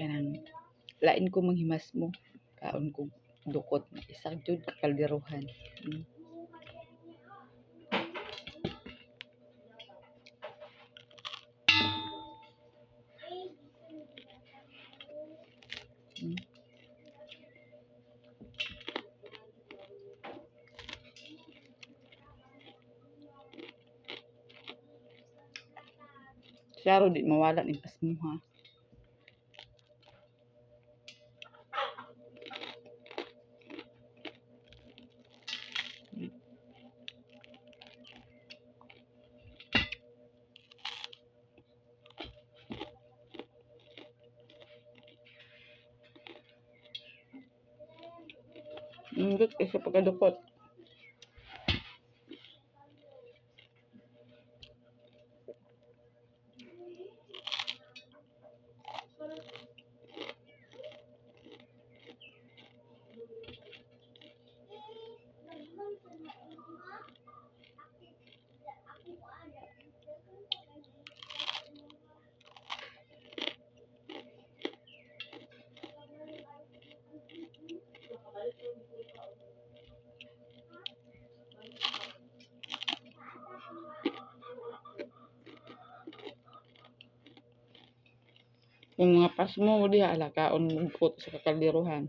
Kanang lain ko manghimas mo. Kaon ko dukot na isa jud ka kalderohan. Klaro di mawala ning pasmuha. Nindot kay siya pagkadukot. Kung mga pasmo mo diha ala kaon mo dukot sa kakalderohan.